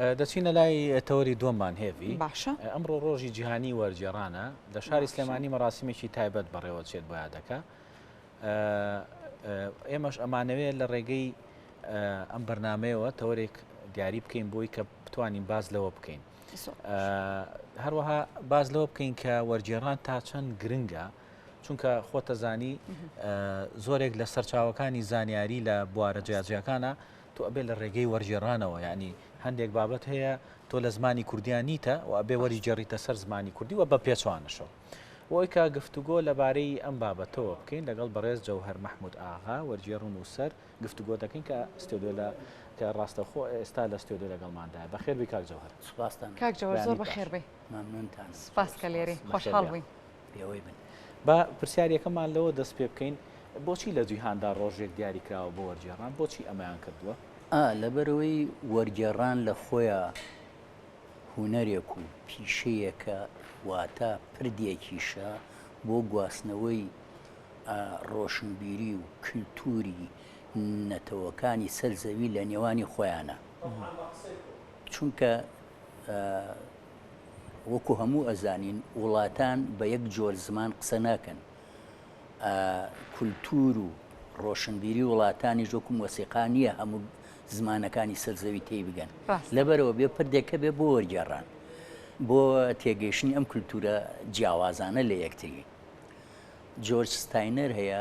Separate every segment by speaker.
Speaker 1: دەچینە لای تەوەری دووەممان هێڤی.
Speaker 2: باشە.
Speaker 1: ئەمڕۆ ڕۆژی جیهانی وەرگێڕانە، لە شاری سلێمانی مەراسیمێکی تایبەت بەڕێوەچێت بۆ یادەکە. ئێمەش ئەمانەوێت لە ڕێگەی ئەم بەرنمەیەوە تەوەرێک دیاری بکەین بۆی کە بتوانین باز لەوە بکەین. هەروەها باز لەوە بکەین کە وەرگێڕان تا چەند گرنگە چونکە خۆتەزانی زۆرێک لە سەرچاوەکانی زانیاری لە بوارە جیاجیاکانە تۆ ئەبێ لە ڕێگەی وەرگێڕانەوە یانی هەندێک بابەت هەیە تۆ لە زمانی کوردیان نیتە و ئەبێ وەریگێڕیتە سەر زمانی کوردی و بە پێچەوانەشەوە. بۆ ئەوەی کە گفتوگۆ لەبارەی ئەم بابەتەوە بکەین لەگەڵ بەڕێز جەوهەر مەحمود ئاغا وەرگێڕ و نووسەر گفتوگۆ دەکەین کە ستۆدیۆ لە کە ڕاستەوخۆ ئێستا لە ستۆدیۆ لەگەڵماندایە. بەخێر بی کاک جەوهەر.
Speaker 3: سوپاستان.
Speaker 2: کاک جەوهەر زۆر
Speaker 1: بەیانیت باش.
Speaker 2: بەخێر بێی.
Speaker 3: مەمنونتان.
Speaker 2: سوپاس کە لێرەی. خۆشحاڵ بووین.
Speaker 3: پێوەی بن.
Speaker 1: با پرسیار یەکەممان لەوە دەست پێ بکەین، بۆچی لە جیهاندا ڕۆژێک دیاری کراوە بۆ وەرگێڕان؟ بۆچی ئەمەیان کردووە؟
Speaker 3: ئا، لەبەرئەوەی وەرگێڕان لە خۆیا هونەرێک و پیشەیەکە، واتە پردێکیشە بۆ گواستنەوەی ڕۆشنبیری و کلتوری نەتەوەکانی سەر زەوی لە نێوانی خۆیانا. چونکە وەکو هەموو ئەزانین وڵاتان بە یەک جۆر زمان قسە ناکەن. کولتوور و ڕۆشنبیری وڵاتانیش وەکو مۆسیقا نییە هەموو زمانەکانی سەر زەوی تێی بگەن. لەبەرئەوە بێ پردێک هەبێ بۆ وەرگێڕان، بۆ تێگەیشتنی ئەم کولتوورە جیاوازانە لە یەکتری. جۆرج ستاینەر هەیە،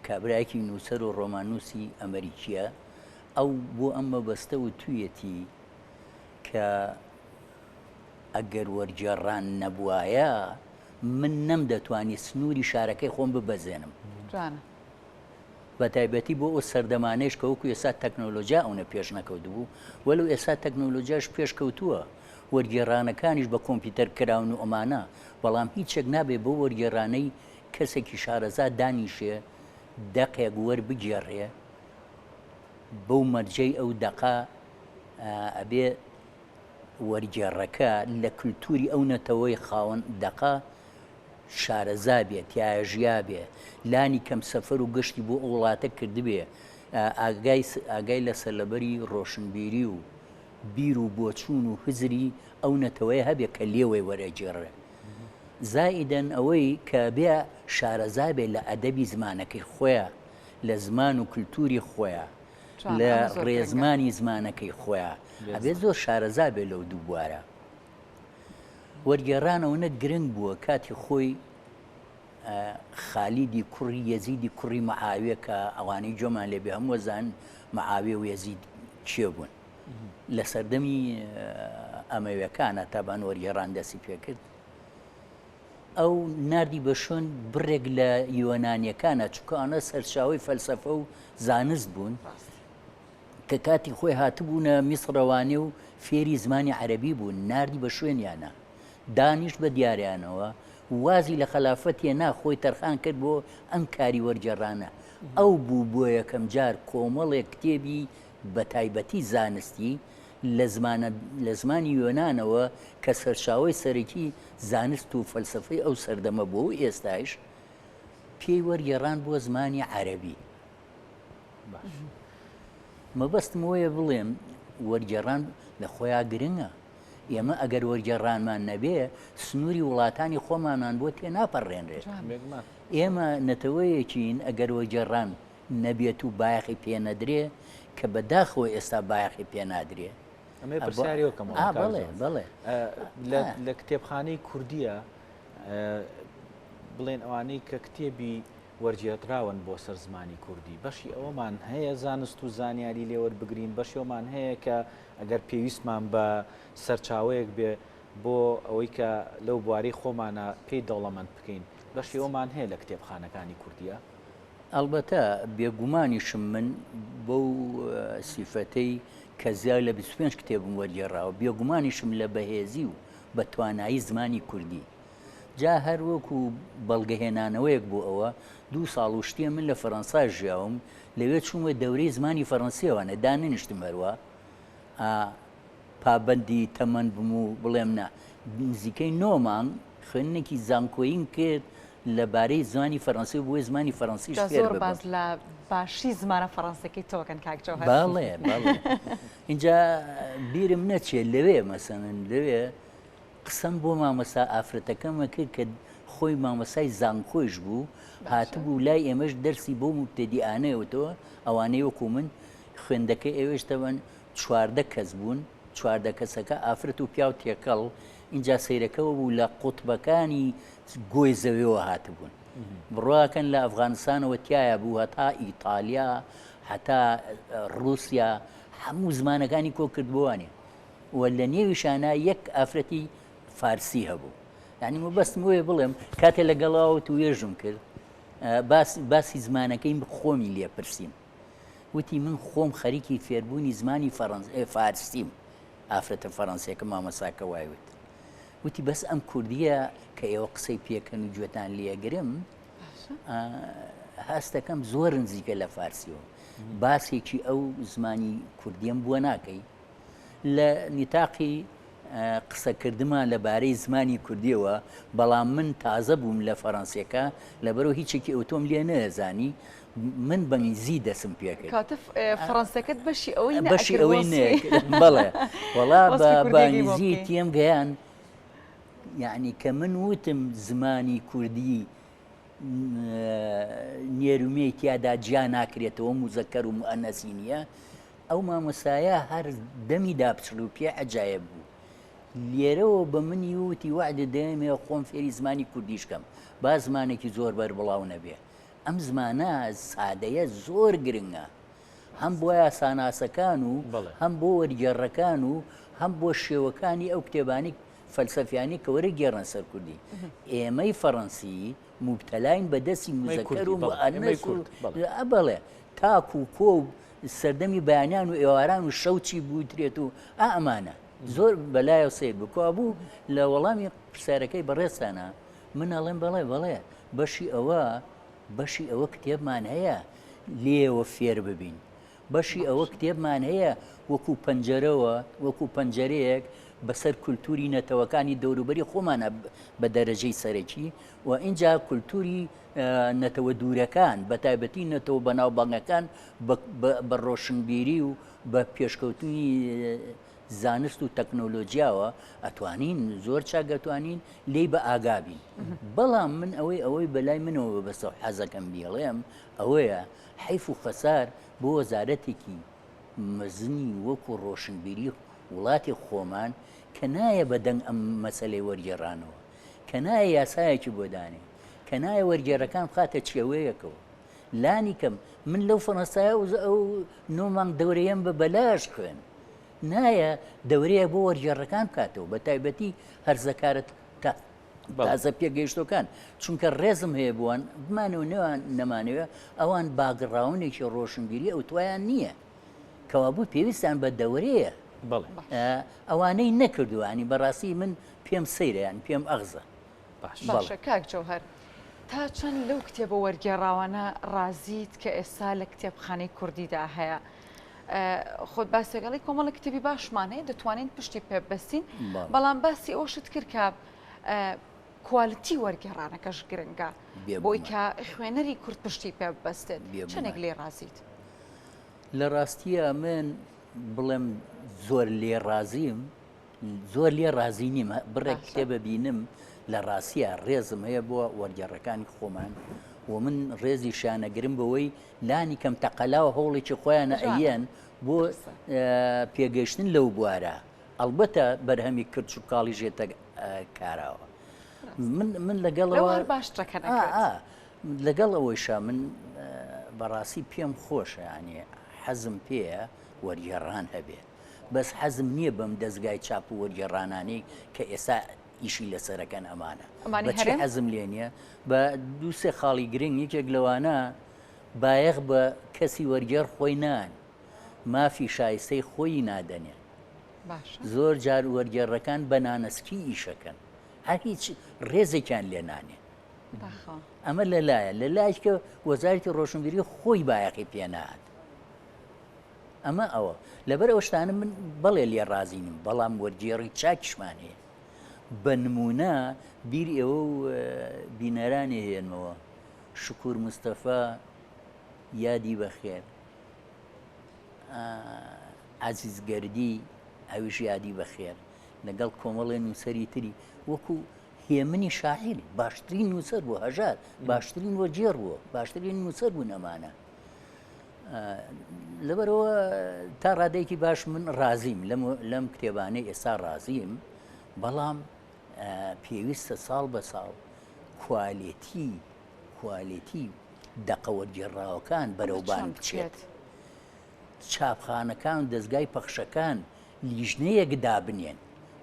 Speaker 3: کابرایەکی نووسەر و ڕۆماننووسی ئەمەریکییە، ئەو بۆ ئەم مەبەستە وتوویەتی کە ئەگەر وەرگێڕان نەبوایە من نەمدەتوانی سنووری شارەکەی خۆم ببەزێنم.
Speaker 2: جوانە.
Speaker 3: بەتایبەتی بۆ ئەو سەردەمانەیش کە وەکو ئێستا تەکنۆلۆجیا ئەونە پێش نەکەوتبوو، وەلو ئێستا تەکنۆلۆجیاش پێش کەوتووە، وەرگێڕانەکانیش بە کۆمپیوتەر کراون و ئەمانە، بەڵام هیچێک نابێ بەو وەرگێڕانەی کەسێکی شارەزا دانیشێ دەقێک وەربگێڕێ بەو مەرجەی ئەو دەقە ئەبێ وەرگێڕەکە لە کلتوری ئەو نەتەوەی خاوەن دەقە شارەزا بێ، تیایا ژیابێ، لانی کەم سەفەر و گەشتی بۆ ئەو وڵاتە کردبێ، ئاگای ئاگای لە سەرلەبەری ڕۆشنبیری و بیر و بۆچوون و هزری ئەو نەتەوەیە هەبێ کە لێوەی وەرئەگێڕێ. زائیدەن ئەوەی کە بێ شارەزا بێ لە ئەدەبی زمانەکەی خۆیا، لە زمان و کلتوری خۆیا، لە ڕێزمانی زمانەکەی خۆیا ئەبێ زۆر شارەزا بێ لەو دوو بوارە. وەرگێڕان ئەوەنە گرنگ بووە کاتی خۆی خالیدی کوڕی یەزیدی کوڕی معاویە کە ئەوانەی گوێمان لێ بێ هەموو زان معاویە و یەزید کێ بوون لە سەردەمی ئەمەویەکانە تابان وەرگێڕان دەستی پێکرد ئەو ناردی بە شوێن بڕێک لە یۆنانیەکانا چونکە ئەوانە سەرچاوەی فەلسەفە و زانست بوون کە کاتی خۆی هاتبوونە میسڕەوانێ و فێری زمانی عەرەبی بوون ناردی بە شوێنیانە دانیشت بە دیاریانەوە وازی لە خەلافەت هێنا خۆی تەرخان کرد بۆ ئەم کاری وەرگێڕانە ئەو بوو بۆ یەکەم جار کۆمەڵێک کتێبی بە تایبەتی زانستی لە زمانە لە زمانی یۆنانەوە کە سەرچاوەی سەرەکی زانست و فەلسەفەی ئەو سەردەمە بووە و ئێستایش پێی وەرگێڕان بۆ زمانی عەرەبی.
Speaker 1: باش.
Speaker 3: مەبەستم ئەوەیە بڵێم وەرگێڕان لە خۆیا گرنگە. ئێمە ئەگەر وەرگێڕانمان نەبێ سنووری وڵاتانی خۆمانمان بۆ تێناپەڕێنرێت.
Speaker 1: بێگومان.
Speaker 3: ئێمە نەتەوەیەکین ئەگەر وەرگێڕان نەبێت و بایەخی پێ نەدرێ کە بە داخەوە ئێستا بایەخی پێ نادرێ.
Speaker 1: ئەمەوێ پرسیاری بکەمەوە
Speaker 3: ئا
Speaker 1: کاک
Speaker 3: بەڵێ
Speaker 1: جان.
Speaker 3: بەڵێ.
Speaker 1: لە
Speaker 3: ئا.
Speaker 1: لە کتێبخانەی کوردییە بڵێن ئەوانەی کە کتێبی وەرگێڕدراون بۆ سەر زمانی کوردی بەشی ئەوەمان هەیە زانست و زانیاری لێ وەربگرین بەشی ئەومان هەیە کە ئەگەر پێویستمان بە سەرچاوەیەک بێ بۆ ئەوەی کە لەو بوارەی خۆمانە پێی دەوڵەمەند بکەین بەشی ئەومان هەیە لە کتێبخانەکانی کوردییە؟
Speaker 3: ئەڵبەتە بێگومانیشم من بەو سیفەتەی کە زیاد لە 25 کتێبم وەرگێڕاوە بێگومانیشم لە بەهێزی و بە توانایی زمانی کوردی جا هەر وەکو بەڵگەهێنانەوەیەک بۆ ئەوە دوو ساڵ و شتێ من لە فەرەنسا ژیاوم لەوێ چوومە دەورەی زمانی فەرەنسیەوانە دانەنیشتم هەروا پابەندی تەمەن بم و بڵێم نا نزیکەی نۆ مانگ خوێندنێکی زانکۆییم کرد. لە بارەی زمانی فەرەنسی و بۆی زمانی فەرەنسیش
Speaker 2: جا
Speaker 3: فێر
Speaker 2: زۆر
Speaker 3: ببم.
Speaker 2: باس لە باشی زمانە فەرەنسیەکەی تۆ کەن کاک جەوهەر.
Speaker 3: بەڵێ بەڵێ ئینجا بیرم نەچێ لەوێ مەسەلەن لەوێ قسەم بۆ مامۆستا ئافرەتەکەم ئەکرد کە خۆی مامۆستای زانکۆیش بوو هاتبوو لای ئێمەش دەرسی بۆ موبتەدیئانە وتەوە ئەوانەی وەکو من خوێندەکەی ئەوێش تەبەن 14 کەس بوون 14 کەسەکە ئافرەت و پیاو تێکەڵ ئینجا سەیرەکەوە بوو لە قوتبەکانی گۆی زەویەوە هاتبوون بڕواکەن لە ئەفغانستانەوە تایە بوو هەتا ئیتالیا هەتا ڕووسیا هەموو زمانەکانی کۆ کردبووانێ و لە نێویشانا یەک ئافرەتی فارسی هەبوو یعنی مەبەستم وەیە بڵێم کاتێ لەگەڵا وتوێژم کرد باس باسی زمانەکەی خۆمی لێ پرسیم وتی من خۆم خەریکی فێربوونی زمانی فەرەنس فارسیم ئافرەتە فەرەنسیەکە مامەساکە وای وت وتی بەس ئەم کوردیە کە ئێوە قسەی پێکەن و گوێتان لێگرم هەستەکەم زۆر نزیکە لە فارسیەوە باسێکی ئەو زمانی کوردیم بووە ناکەی لە نیتاقی قسەکردمان لە بارەی زمانی کوردیەوە، بەڵام من تازە بووم لە فەرەنسیەکە لەبەرئەوە هیچێکی ئەوتۆم لێ نەئەزانی، من بە ئینگلیزی دەسم پێکرد.
Speaker 2: کەواتە فەرەنسیەکەت بەشی ئەوەی نەئەکرد
Speaker 3: بەشی ئەوەی نەئەکرد بەڵێ وەڵا بە بە ئینگلیزی تێم گەیاند یەعنی کە من وتم زمانی کوردی نێر و مێی تیادا جیا ناکرێتەوە موزەکەر و موئەنەسی نییە ئەو مامۆستایە هەر دەمی داپچڕی و پێ عەجایەب بوو. لێرەوە بە منی وتی وەعدت دەیەمێ خۆم فێری زمانی کوردیش کەم. با زمانێکی زۆر بەربڵاو نەبێ. ئەم زمانە سادەیە زۆر گرنگە. هەم بۆ یاساناسەکان و هەم بۆ وەرگێڕەکان و هەم بۆ شێوەکانی ئەو کتێبانەی فەلسەفیانەی کە وەرەگێڕن سەر کوردی. ئێمەی فەڕەنسی موبتەلاین بە دەستی موزەکەر و موئەنەس و بەڵێ تاک و کۆ و سەردەمی بەیانیان و ئێواران و شەو چی بوترێت و ئا ئەمانە زۆر بەلایەوە سەیر بوو کەوابوو لە وەڵامی پرسیارەکەی بەڕێزتانە من ئەڵێم بەڵێ بەڵێ بەشی ئەوە بەشی ئەوە کتێبمان هەیە لێوە فێر ببین بەشی ئەوە کتێبمان هەیە وەکو پەنجەرەوە وەکو پەنجەرەیەک بەسەر کولتوری نەتەوەکانی دەوروبەری خۆمانە بە دەرەجەی سەرەکی و ئینجا کولتوری نەتەوە دوورەکان بە تایبەتی نەتەوە بەناوبانگەکان بە ڕۆشنبیری و بە پێشکەوتنی زانست و تەکنۆلۆجیاوە ئەتوانین زۆر چاک ئەتوانین لێی بە ئاگا بین بەڵام من ئەوەی ئەوەی بەلای منەوە بەسە و حەزەکەم بیڵێم ئەوەیە حەیف و خەسار بۆ وەزارەتێکی مەزنی وەکو ڕۆشنبیری وڵاتی خۆمان کە نایە بە دەنگ ئەم مەسەلەی وەرگێڕانەوە، کە نایە یاسایەکی بۆ دانێ، کە نایە وەرگێڕەکان بخاتە چێوەیەکەوە. لانی کەم من لەو فەرەنسایە ئەو نۆ مانگ دەورەیەم بە بەلاش خوێند. نایە دەورەیەک بۆ وەرگێڕەکان بکاتەوە، بە تایبەتی هەرزەکارە تازە پێگەیشتوەکان چونکە ڕێزم هەیە بۆوان بمانەوە نەوان نەمانەوێ ئەوان باگڕاونێکی ڕۆشنبیری ئەوتوایان نییە کەوابوو پێویستیان بە دەورەیە ئەوانەی نەکردووە ینی بەڕاستی من پێم سەیرە یان پێم ئەغزە.
Speaker 2: باشە کاک جەوهەر تا چەند لەو کتێبە وەرگێڕاوانە ڕازیت کە ئێستا لە کتێبخانەی کوردیدا هەیە؟ خۆت باسێکەڵی کۆمەڵە کتێبی باشمان هەیە دەتوانین پشتی پێ بەستین بەڵام باسی ئەوشت کرد کە کوالیتی وەرگێڕانەکەش گرنگە بۆی کە خوێنەری کورد پشتی پێ بەستێت چەندێک لێ ڕازیت؟
Speaker 3: لە ڕاستیە من بڵێم زۆر لێ ڕازیم زۆر لێ ڕازی نیم بڕێک کتێبە بینم لە ڕاستە ڕێزم هەیە بۆ وەرگێڕەکانی خۆمان و من ڕێزی شانەگرم بەوەی لانی کەم تەقەلا و هەوڵێکی خۆیانە ئەیەن بۆ پێگەیشتن لەو بوارە ئەڵبەتە بەرهەمی کرچ و کاڵی ژێتە کاراوە من من لەگەڵەوە لەگەڵ ئەوەیشا من بەڕاستی پێم خۆشە ینی حەزم پێیە وەرگێڕان هەبێ بەس حەزم نییە بەم دەستگای چاپ و وەرگێڕانانەی کە ئێستا ئیشی لەسەرەکەن ئەمانە بەچی حەزم لێ نییە بە دووسێ خاڵی گرنگ یەکێک لەوانە بایەخ بە کەسی وەرگێڕ خۆی نان مافی شایستەی خۆی نادەنێ زۆر جار وەرگێڕەکان بە نانەسکی ئیشەکەن هەر هیچ ڕێزێکیان لێ نانێ ئەمە لەلایە لە لایکە وەزارەتی ڕۆشنبیری خۆی بایەخی پێنات ئەمە ئەوە لەبەر ئەو شتانە من بەڵێ لێ ڕازی نیم بەڵام وەرگێڕی چاکیشمان هەیە. بە نموونە بیر ئێوە و بینەرانی هێنمەوە شکور مستەفا یادی بەخێر عەزیز گەردی ئەویش یادی بەخێر لەگەڵ کۆمەڵێ نووسەری تری وەکو هێمنی شاعیر باشترین نووسەر بوو هەژار باشترین وەرگێڕ بووە باشترین نووسەر بوون ئەمانە لەبەرەوە تا ڕادەیەکی باش من ڕازیم لەم کتێبانەی ئێستا ڕازیم بەڵام پێویستە ساڵ بە ساڵ کوالێتی کوالێتی دەقە وەرگێڕراوەکان بەرەو بان بچێت. چاپخانەکان و دەزگای پەخشەکان لیژنەیەک دابنێن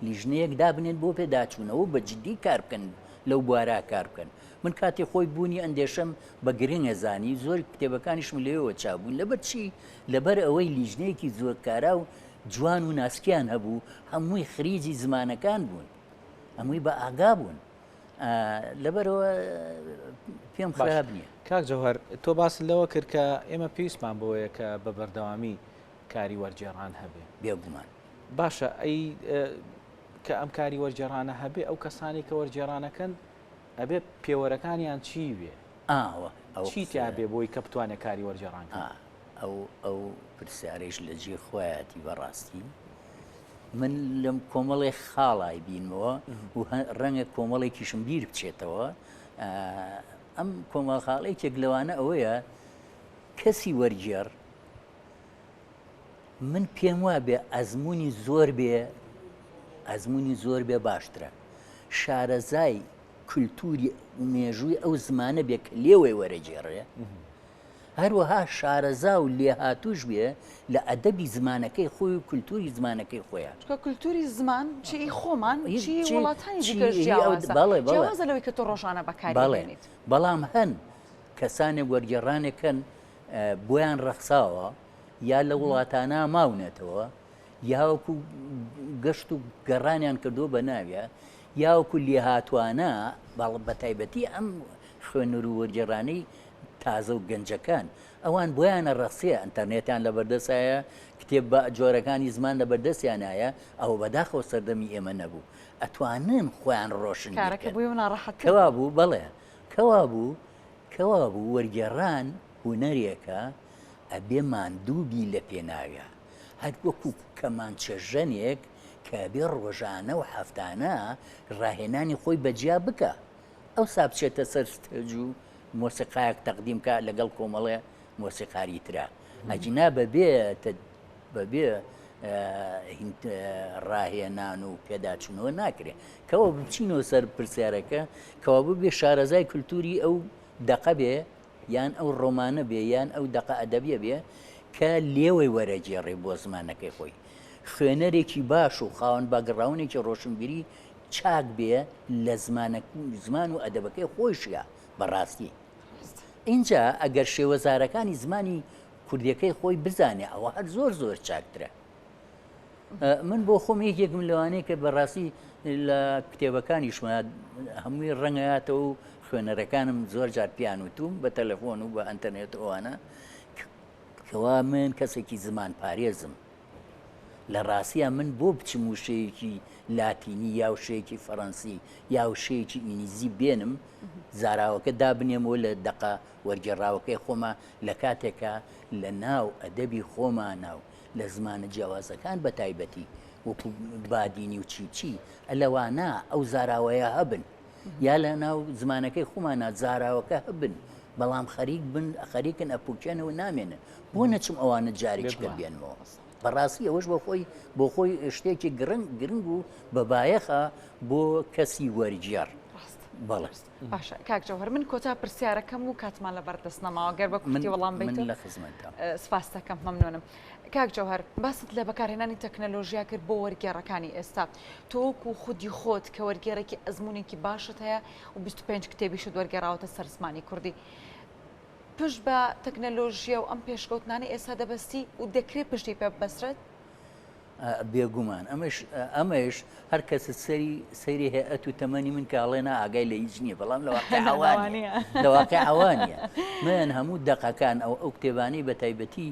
Speaker 3: لیژنەیەک دابنێن بۆ پێداچوونەوە بە جدی کار بکەن لەو بوارە کار بکەن من کاتی خۆی بوونی ئەندێشەم بە گرنگە زانی زۆر کتێبەکانیشم لێوە چابوون لەبەر چی لەبەر ئەوەی لیژنەیەکی زۆر کارا و جوان و ناسکیان هەبوو هەمووی خریجی زمانەکان بوون هەمووی بە ئاگا بوون لەبەرەوە پێم خراپ نییە.
Speaker 1: کاک جەوهەر تۆ باست لەوە کرد کە ئێمە پێویستمان بەوەیە کە بە بەردەوامی کاری وەرگێڕان هەبێ.
Speaker 3: بێگومان.
Speaker 1: باشە ئەی کە ئەم کاری وەرگێڕانە هەبێ ئەو کەسانی کە وەرگێڕانەکەن ئەبێ پێوەرەکانیان چی بێ؟
Speaker 3: ئاوە
Speaker 1: چی تیا بێ بۆی کە بتوانێت کاری وەرگێڕان کە؟
Speaker 3: ئەو ئەو پرسیارەیش لە جێی خۆیەتی بەڕاستی. من لەم کۆمەڵێ خاڵای بینمەوە و ڕەنگە کۆمەڵێکیشم بیر بچێتەوە ئەم کۆمەڵ خاڵێکێک لەوانە ئەوەیە کەسی وەرگێڕ من پێم وا بێ ئەزمموی زۆر بێ ئەزمموی زۆر بێ باشترە شارەزای کولتوری مێژووی ئەو زمانە بێ کە لێوەی وەرەگێڕێ هەروەها شارەزا و لێهاتووش بێ لە ئەدەبی زمانەکەی خۆی و کولتوری زمانەکەی خۆیان.
Speaker 2: چونکە کولتوری زمان چ ئی خۆمان چ ئی وڵاتانی دیکەش جیاوازە، جیاوازە لەوەی کە تۆ ڕۆژانە بەکاری دێنیت.
Speaker 3: بەڵام هەن کەسانێک وەرگێڕانێک هەن بۆیان ڕەخساوە یا لە وڵاتانە ماونەتەوە یاوەکو گەشت و گەڕانیان کردووە بە ناویا یاوەکو لێهاتوانە بە تایبەتی ئەم خوێنەر و وەرگێڕانەی تازە و گەنجەکان ئەوان بۆیانە ڕەخسێ ئەنتەرنێتیان لەبەردەسایە کتێب بە جۆرەکانی زمان لەبەردەستیانایە ئەوە بەداخەوە سەردەمی ئێمە نەبوو ئەتوانن خۆیان ڕۆشن
Speaker 2: کارەکە بۆ ئێوە ناڕەحەتتر بوو.
Speaker 3: کەوابوو بەڵێ کەوابوو کەوابوو وەرگێڕان هونەرێکە ئەبێ ماندوو بی لە پێناویا هەر وەکوو کەمانچەژەنێک کە ئەبێ ڕۆژانە و هەفتانە ڕاهێنانی خۆی بەجیا بکا ئەوسا بچێتە سەر stage و مۆسیقایەک تەقدیم کا لەگەڵ کۆمەڵێ مۆسیقاری ترا ئەگینا بەبێ بەبێ ڕاهێنان و پێداچوونەوە ناکرێ کەەوە بچینەوە سەر پرسیارەکە کەوا بێ شارەزای کولتوری ئەو دەقە بێ یان ئەو ڕۆمانە بێ یان ئەو دەقە ئەدەبیە بێ کە لێوەی وەرەگێڕێ بۆ زمانەکەی خۆی خوێنەرێکی باش و خاوەن background ێکی ڕۆشنبیری چاک بێ لە زمان و ئەدەبەکەی خۆیشیا بەڕاستی ئینجا ئەگەر شێوەزارەکانی زمانی کوردیەکەی خۆی بزانێ ئەوە هەر زۆر زۆر چاکترە من بۆ خۆم یەکێکم لەوانەیە کە بەڕاستی لە کتێبەکانیشمە هەمووی ڕەنگاتەوە و خوێنەرەکانم زۆر جار پیان وتوم بە تەلەفۆن و بە ئەتەرنێت ئەوانە کەوا من کەسێکی زمان پارێزم لە ڕاستیا من بۆ بچم وشەیەکی لاتینی یا وشەیەکی فەڕەنسی یا وشەیەکی ئینگلیزی بێنم زاراوەکە دابنێمەوە لە دەقە وەرگێڕاوەکەی خۆما لە کاتێکا لە ناو ئەدەبی خۆمانا و لە زمانە جیاوازەکان بە تایبەتی وەکو بادینی و چی چی لەوانە ئەو زاراوەیە هەبن یا لە ناو زمانەکەی خۆمانا زاراوەکە هەبن بەڵام خەریک بن خەریکن ئەپوکێنەوە نامێنن بۆ نەچم ئەوانە جارێکی کە بێنمەوە بەڕاستی ئەوەش بۆ خۆی بۆ خۆی شتێکی گرنگ گرنگ و بە بایەخە بۆ کەسی وەرگێڕ بەڵێ
Speaker 2: باشە کاک جەوهەر من کۆتا پرسیارەکەم و کاتمان لە بەردەست نەماوە گەر بە کورتی وەڵام
Speaker 3: بیت لە خزمەتتام
Speaker 2: سپاس دەکەم مەمنونم کاک جەوهەر باست لە بەکارهێنانی تەکنەلۆژیا کرد بۆ وەرگێڕەکانی ئێستا تۆ وەکو خودی خۆت کە وەرگێڕێکی ئەزمونێکی باشت هەیە و 25 کتێبیشت وەرگێڕاوەتە سەر زمانی کوردی پشت بە تەکنەلۆژیا و ئەم پێشکەوتنانەی ئێستا دەبەستی و دەکرێت پشتی پێ ببەسترێت؟
Speaker 3: بێگومان ئەمەش ئەمەش هەر کەس سەری سەیری هەیئەت و تەمەنی من کە ئەڵێ نا ئاگای لە هیچ نییە بەڵام لە واقع ئەوە نییە لە واقع ئەوە نییە من هەموو دەقەکان ئەو ئەو کتێبانەی بە تایبەتی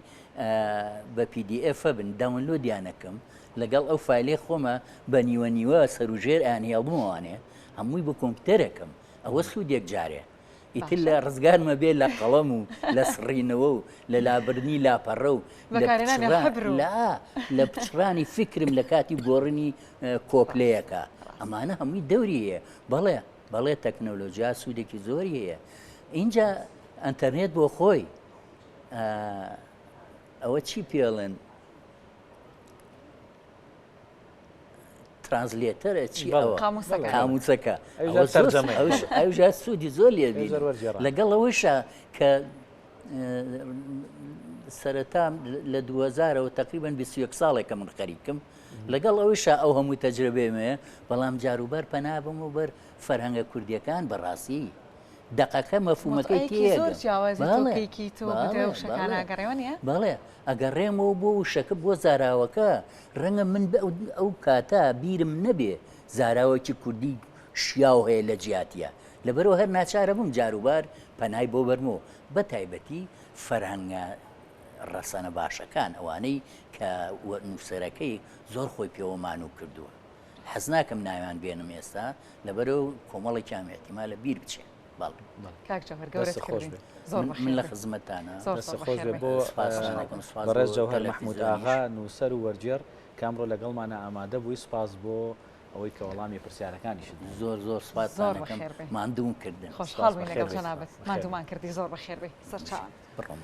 Speaker 3: بە PDF بن download یانەکەم لەگەڵ ئەو فایلەی خۆمە بە نیوە نیوە سەروژێر ئەیانهێڵمەوانێ هەمووی بە کۆمپیوتەرەکەم ئەوە سوودێک جارێ ئیتر لە ڕزگارمە بێ لە قەڵەم و لە سڕینەوە و لە لابردنی لاپەڕە و لە پچڕانی فکرم لە کاتی گۆڕنی کۆپلەیەکە ئەمانە هەمووی دەوری هەیە بەڵێ بەڵێ تەکنەلۆجیا سوودێکی زۆری هەیە اینجا ئەتەرنێت بۆ خۆی ئەوە چی پێڵێن translator ە چی ئەوە قاموسەکە ئەوژا سوودی زۆر لێ لەگەڵ ئەوەشە کە سەرەتا لە 2000ەوە تقریبا 21 ساڵێکە من خەریکم لەگەڵ ئەوەیشا ئەو هەموو تەجربەیەمەیە بەڵام جاروبار پەنا بم و بەر فەرهەنگە کوردیەکان بەڕاستی دەقەکە مەفهومەکەی
Speaker 2: تێگەم. زۆر جیاوازی تۆ کەیکی تۆ بەدوای وشەکان ئەگەڕێوە نیە؟
Speaker 3: بەڵێ ئەگەڕێمەوە بۆ وشەکە بۆ زاراوەکە ڕەنگە من ئەو کاتە بیرم نەبێ زاراوەکی کوردی شیاو هەیە لە جیاتیە لەبەرەوە هەر ناچارە بووم جاروبار پەنای بۆ بەرمەوە بە تایبەتی فەرهەنگە ڕەسەنە باشەکان ئەوانەی کە نووسەرەکەی زۆر خۆی پێوە مانوو کردووە حەز ناکەم ناویان بێنم ئێستا لەبەرەوە کۆمەڵێکیان ئیحتیمالە بیر بچێ بەڵێ.
Speaker 2: کاک جەوهەر گەورەت
Speaker 1: دەست خۆش
Speaker 2: کردین
Speaker 1: بێ.
Speaker 2: زۆر
Speaker 3: من
Speaker 2: بەخێر
Speaker 3: من لە
Speaker 2: بێی.
Speaker 3: خزمەتتانە.
Speaker 2: زۆر
Speaker 1: دەست
Speaker 2: زۆر
Speaker 1: خۆش
Speaker 2: بەخێر
Speaker 1: بێ
Speaker 2: بێی.
Speaker 1: بۆ
Speaker 3: سپاستان ئەکەم سپاس بۆ
Speaker 1: بەڕێز جەوهەر مەحموود
Speaker 3: تەلەفیزیۆنیش.
Speaker 1: ئاغا نووسەر و وەرگێڕ کە ئەمڕۆ لەگەڵمانا ئامادە بووی سپاس بۆ ئەوەی کە وەڵامی پرسیارەکانیشت دایەوە.
Speaker 3: زۆر زۆر سپاستان
Speaker 2: زۆر
Speaker 3: ئەکەم
Speaker 2: بەخێر بێی.
Speaker 3: ماندووم کردن.
Speaker 2: خۆشحاڵ
Speaker 1: سپاس
Speaker 2: بووین
Speaker 1: بەخێر
Speaker 2: لەگەڵ
Speaker 1: بێی.
Speaker 2: جەنابت.
Speaker 1: بەخێر بێی.
Speaker 2: ماندوومان کردی زۆر بەخێر بێی. سەرچاوان.
Speaker 3: بڕۆم.